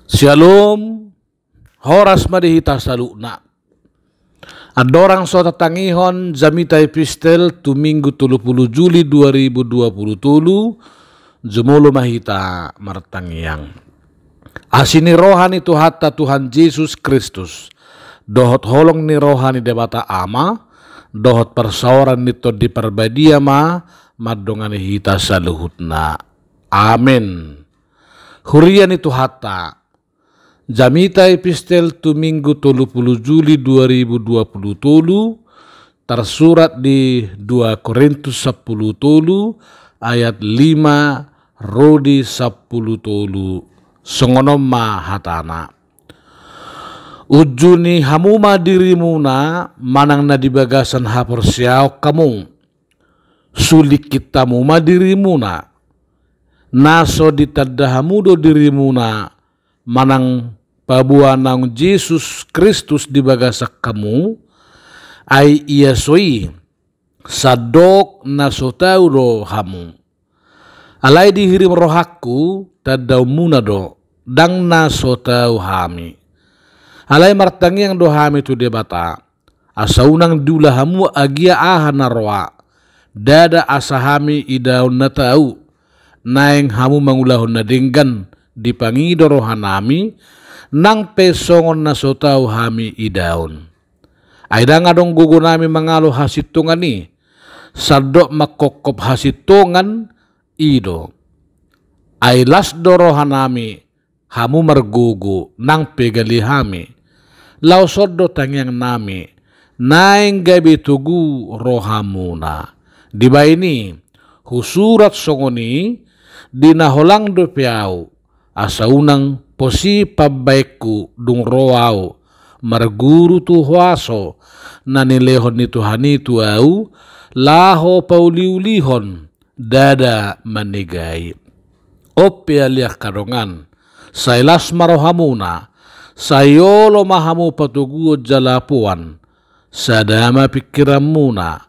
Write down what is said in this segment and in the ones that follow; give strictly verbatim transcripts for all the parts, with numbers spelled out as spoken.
Syalom. Horas ma di hita saluhutna. Andorang so tatangihon jamita epistel tu Minggu tolu pulu Juli dua ribu dua pulu tolu, jumolo ma hita martangiang. Asi ni roha ni Tuhanta Tuhan Jesus Kristus, dohot holong ni roha ni Debata Ama, dohot parsaoran ni Tondi Parbadia ma mandongani hita saluhutna. Amen. Huria ni Tuhanta, jamita epistel tu Minggu tolu pulu Juli dua ribu dua pulu tolu, tarsurat di dua Korintus sampulu tolu ayat lima ro di sampulu tolu. Songon on ma hatana. Unjuni hamu ma dirimuna manang na di bagasan haporseaon hamu. Sulingkit hamu ma dirimuna. Na so ditanda hamu do dirimuna manang paboa naung Jesus Kristus di bagasan hamu, ai ia so i, sandok na so tau do hamu. Alai dihirim rohangku tandaonmuna do, ndang na so tau hami. Alai martangiang do hami tu Debata, asa unang diula hamu agia aha na roa, ndada asa hami idaon na tau, naeng hamu mangulahon na denggan, dipangido rohanami, nang pe songon na so tau hami idaon. Ai ndang adong gogonami mangalo hasintongan i, sandok mangkophop hasintongan i do. Ai las do rohanami, hamu margogo, nang pe gale hami. Laos on do tangiangnami, naeng gabe togu rohamuna. Dibaen i, husurat songon i, di na holang dope ahu, asa unang posi pambahenku dung ro ahu, marguru tu huaso, na nilehon ni Tuhan i tu ahu, laho pauliulihon, ndada manegai. On pe ale angka dongan, sai las ma rohamuna, sai olo ma hamu patoguon jala apoan, sada ma pingkiranmuna,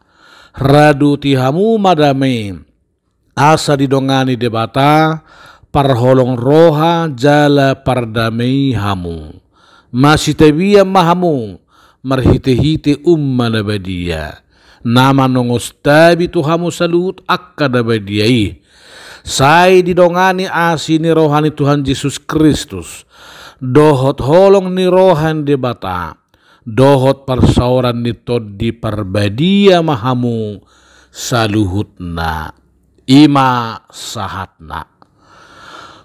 radoti hamu ma dame, asa didongani Debata, parholong roha jala pardame i hamu. Masitabian ma hamu, marhitehite umma na badia. Na manongos tabi tu hamu saluhut angka na badia i. Sai didongani asi ni roha ni Tuhan Jesus Kristus. Dohot holong ni roha ni Debata. Dohot parsaoran ni Tondi Parbadia ma hamu saluhutna. I ma sahatna.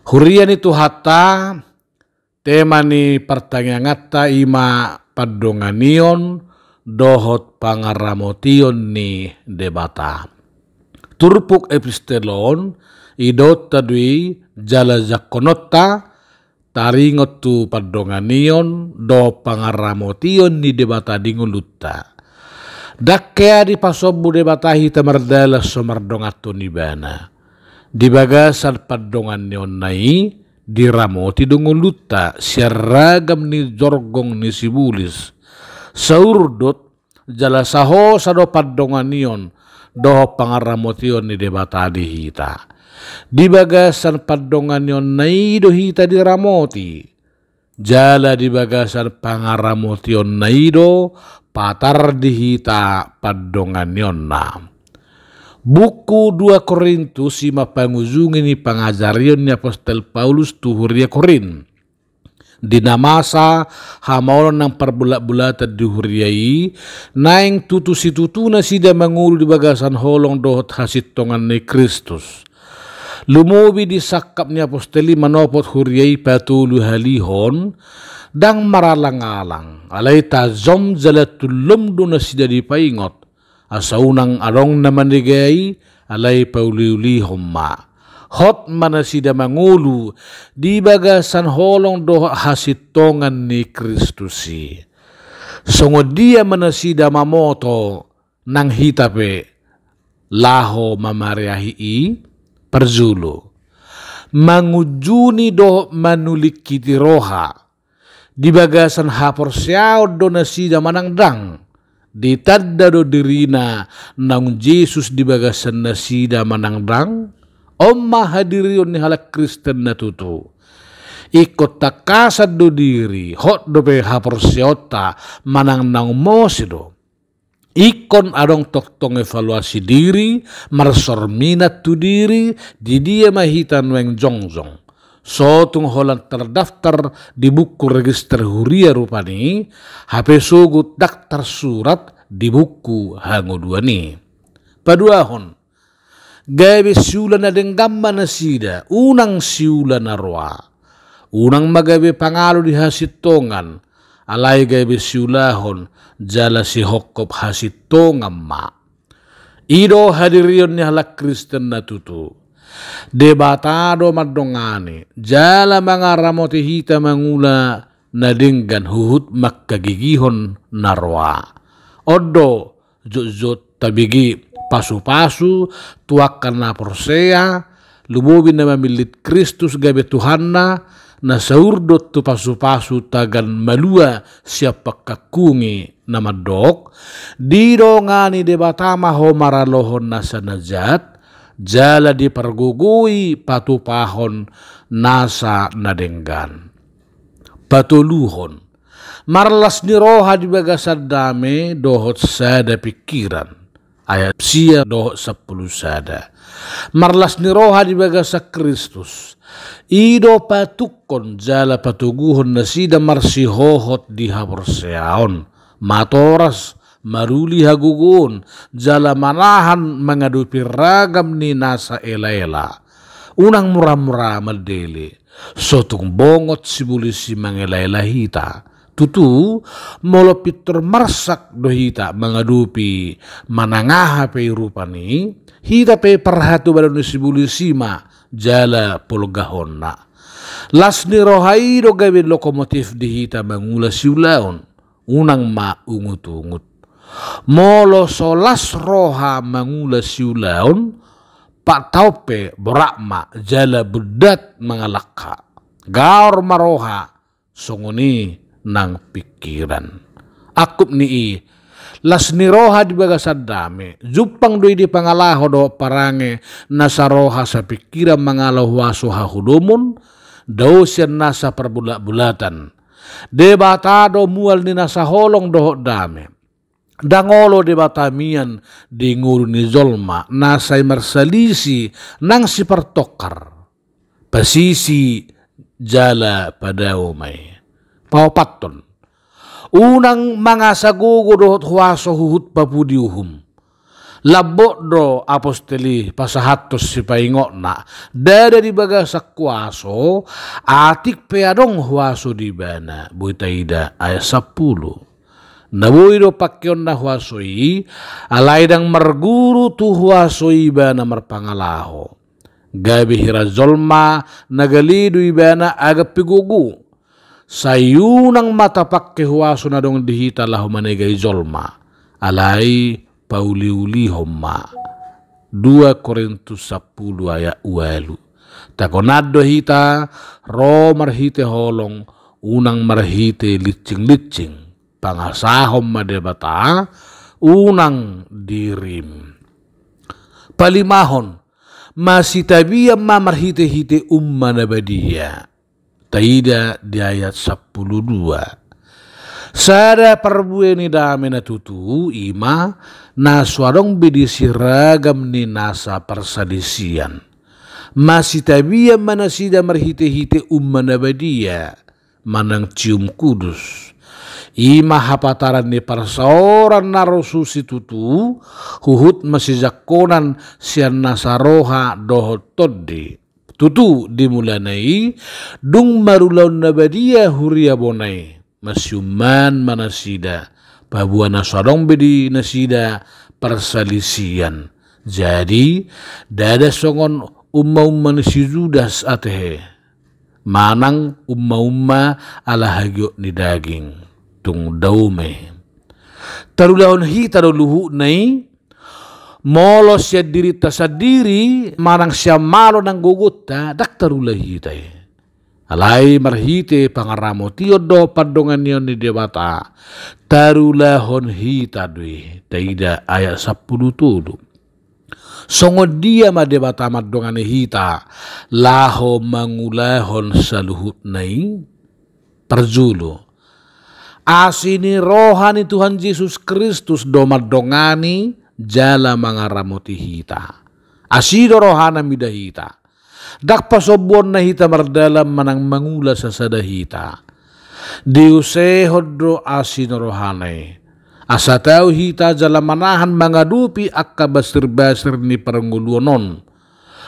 Huria ni Tuhanta, tema ni partangianganta i ma pandonganion dohot pangaramotion ni Debata. Turpuk epistel on, idaonta do i jala jangkononta, taringot tu pandonganion dohot pangaramotion ni Debata di ngolunta. Ndang hea dipasombu Debata hita mardalan so mardonganhon Ibana. Di bagasan pandonganionna i, diramoti do ngolunta sian ragam ni jorgong ni sibolis. Saurdot jala sahosa do pandonganion dohot pangaramotion ni Debata di hita. Di bagasan pandonganionna i do hita diramoti. Jala di bagasan pangaramotionna i do patar di hita pandonganionna. Buku dua Korintus i ma pangujungi ni pangajarion ni apostel Paulus tu huria Korint. Di na masa hamaolon nang parbulatbulatan di huria i, naeng tutu situtu nasida mangolu di bagasan holong dohot hasintongan ni Kristus. Lumobi di sangkap ni apostel i manopot huria i patoluhalihon, ndang maralangalang, alai tajom jala tullom do nasida dipaingot, asa unang adong na manegai, alai pauliulihon ma. Hot ma nasida mangolu di bagasan holong dohot hasintongan ni Kristus i. Songon dia ma nasida mamoto nang hita pe laho mamareahi i? Parjolo, mangunjuni dohot manulingkiti roha. Di bagasan haporseaon do nasida manang ndang? Ditanda do dirina naung Jesus di bagasan nasida manang ndang? On ma hadirion ni halak Kristen na tutu. Ingkon tangkasan do diri, hot dope haporseaonta manang naung mose do. Ingkon adong tongtong evaluasi diri, marsorminat tu diri, di dia ma hita nuaeng jongjong. So tung holan tardaftar di buku register huria rupani, hape sogot ndang tarsurat di buku hangoduan i. Paduahon, gabe siula na denggan ma nasida, unang siula na roa. Unang ma gabe pangalo di hasintongan, alai gabe siulahon jala sihophop hasintongan ma. I do hadirion ni halak Kristen na tutu. Debata do mandongani jala mangaramoti hita mangula na denggan huhut mangkagigihon na roa. On do jotjot tabege pasupasu tu angka na porsea, lumobi na mamillit Kristus gabe Tuhanna, na saurdot tu pasupasu tagan malua sian pangkangkungi na mandok, didongani Debata ma ho maralohon nasa na jat, jala dipargogoi patupahon nasa na denggan. Patoluhon, marlas ni roha di bagasan dame dohot sada pingkiran. Ayat sia dohot sampulu sada. Marlas ni roha di bagasan Kristus. I do patungkon jala patoguhon nasida marsihohot di haporseaon, matoras, maruli hagogoon, jala manahan mangadopi ragam ni nasa elaela. Unang muramura mandele. So tung bongot sibolis i mangelaela hita. Tutu, molo pintor marsak do hita mangadopi manang aha pe i rupani, hita pe parhatobanon ni sibolis i ma jala polgahonna. Las ni roha i do gabe lokomotif di hita mangula siulaon. Unang ma ungutungut. Molo so las roha mangula siulaon, pattaon pe borat ma jala bondat mangalangka. Gaor ma roha, songon i nang pingkiran. Angkup ni i, las ni roha di bagasan dame, jumpang do i di pangalaho dohot parange nasa roha sapingkiran mangalo huaso hahudomon, dao sian nasa parbulatbulatan. Debata do mual ni nasa holong dohot dame. Ndang olo Debata mian di ngolu ni jolma, na sai marsalisi nang sipartongkar. Pasisi jala padao ma i. Paopathon. Unang mangasa gogo dohot huaso huhut papudi uhum. Lambok do apostel i pasahathon sipaingotna, ndada di bagasan huaso, atik pe adong huaso di ibana, boi taida ayat sampulu. Na boi do pangkeonna huaso i, alai ndang marguru tu huaso i ibana marpangalaho. Gabe hira jolma na gale do ibana agap pe gogo. Sai unang ma tapangke huaso na adong di hita laho manegai jolma. Alai pauliulihon ma. Dua Korintus sampulu ayat ualu. Tagonan do hita ro marhite holong, unang marhite lincing-lincing. Pangasahon ma Debata, unang dirim. Palimahon, masitabian ma marhite-hite umma na badia. Taida di ayat sampulu dua. Sada parbue ni dame na tutu, i ma, na so adong be disi ragam ni nasa parsalisian. Masitabian ma nasida marhite-hite umma na badia, manang cium kudus. I ma hapataran ni parsaoran na ro susi tutu, huhut masijangkonan sian nasa roha dohot tondi. Tutu di mulana i, dung marulaon na badia huria bona i, masiumman ma nasida, paboa na so adong be di nasida parsalisian. Jadi, ndada songon umma-umma ni si Judas atehe. Manang umma-umma ala hagiot ni daging. Tung dao ma i. Tarulahon hita do luhutna i, molo sian dirinta sandiri, manang sian malo nang gogonta, ndang tarula hita i. Alai marhite pangaramotion dohot pandonganion ni Debata, tarulahon hita do i, taida ayat sampulu tolu. Songon dia ma Debata mandongani hita laho mangulahon saluhutna i? Parjolo, asi ni roha ni Tuhan Jesus Kristus do mandongani jala mangaramoti hita. Asi do rohana mida hita. Ndang pasombuonna hita mardalan manang mangula sasada hita. Diusehon do asi ni rohana i, asa tau hita jala manahan mangadopi angka basirbasir ni parngoluon on.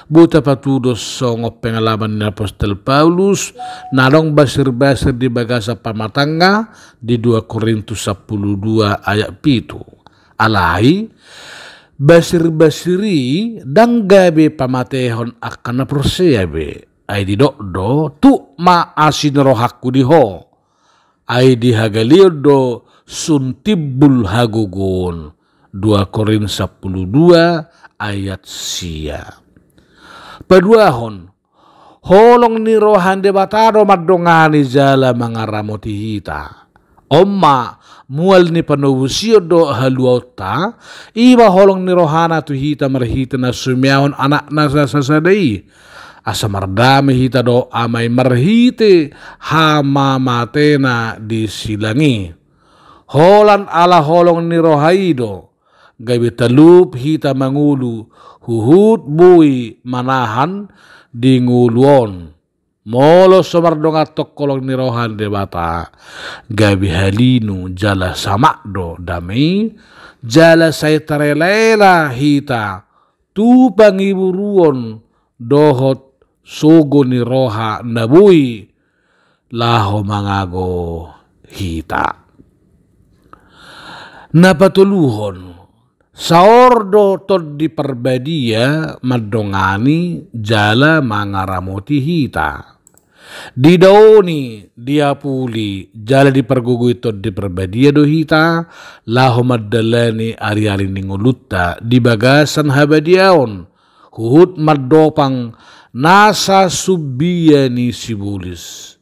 Boi tapatudos songon pengalaman ni apostel Paulus na adong basirbasir di bagasan pamatangna di dua Korintus sampulu dua ayat pitu. Alai basirbasir i ndang gabe pamatehon angka na porsea be. Ai didok do, tuk ma asi ni rohangku di ho. Ai di hagaleon do sun timbul hagogoon. Dua Korint sampulu dua ayat sia. Paduahon, holong ni roha ni Debata do mandongani jala mangaramoti hita. On ma mual ni panobusion dohot haluaonta, i ma holong ni rohana tu hita marhite na sumeahon anakna na sasada i. Asa mardame hita dohot Ama i marhite hamamatena di silang i. Holan ala holong ni roha i do gabe talup hita mangolu huhut boi manahan di ngolu on. Molo so mardongan tong holong ni roha ni Debata, gabe halinu jala samak do dame i, jala sai tarelaela hita tu pangiburuon dohot sogo ni roha na boi laho mangago hita. Na patoluhon, saor do Tondi Parbadia mandongani jala mangaramoti hita. Didaoni, diapuli jala dipargogoi Tondi Parbadia do hita laho mandalani ariari ni ngolunta di bagasan habadiaon, huhut mandopang nasa sumbia ni sibolis.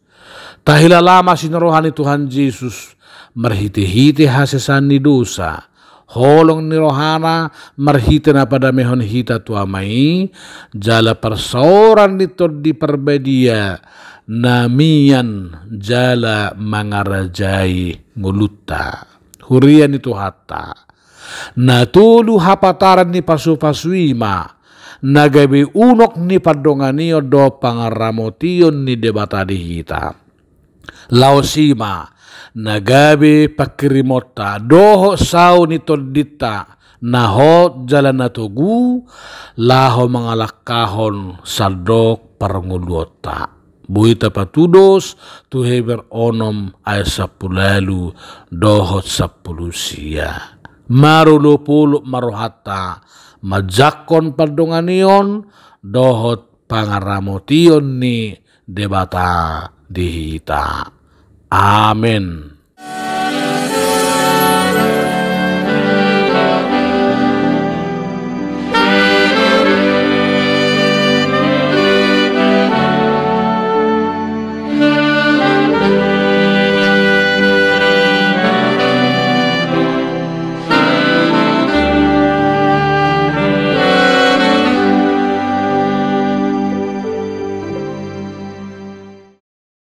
Tahilala ma asi ni roha ni Tuhan Jesus marhitehite hasesaan ni dosa, holong ni rohana marhite na padamehon hita tu Ama i, jala parsaoran ni Tondi Parbadia na mian jala mangarajai ngolunta. Huria ni Tuhanta, na tolu hapataran ni pasupasu i ma na gabe unok ni pandonganion dohot pangaramotion ni Debata di hita. Laos i ma na gabe pangkirimonta dohot sau ni tondinta na hot jala na togu, laho mangalangkahon sandok parngoluonta. Boi tapatudos tu Heber onom ayat sampulu ualu dohot sampulu sia. Marolopolop ma rohanta manjangkon pandonganion dohot pangaramotion ni Debata di hita. Amen.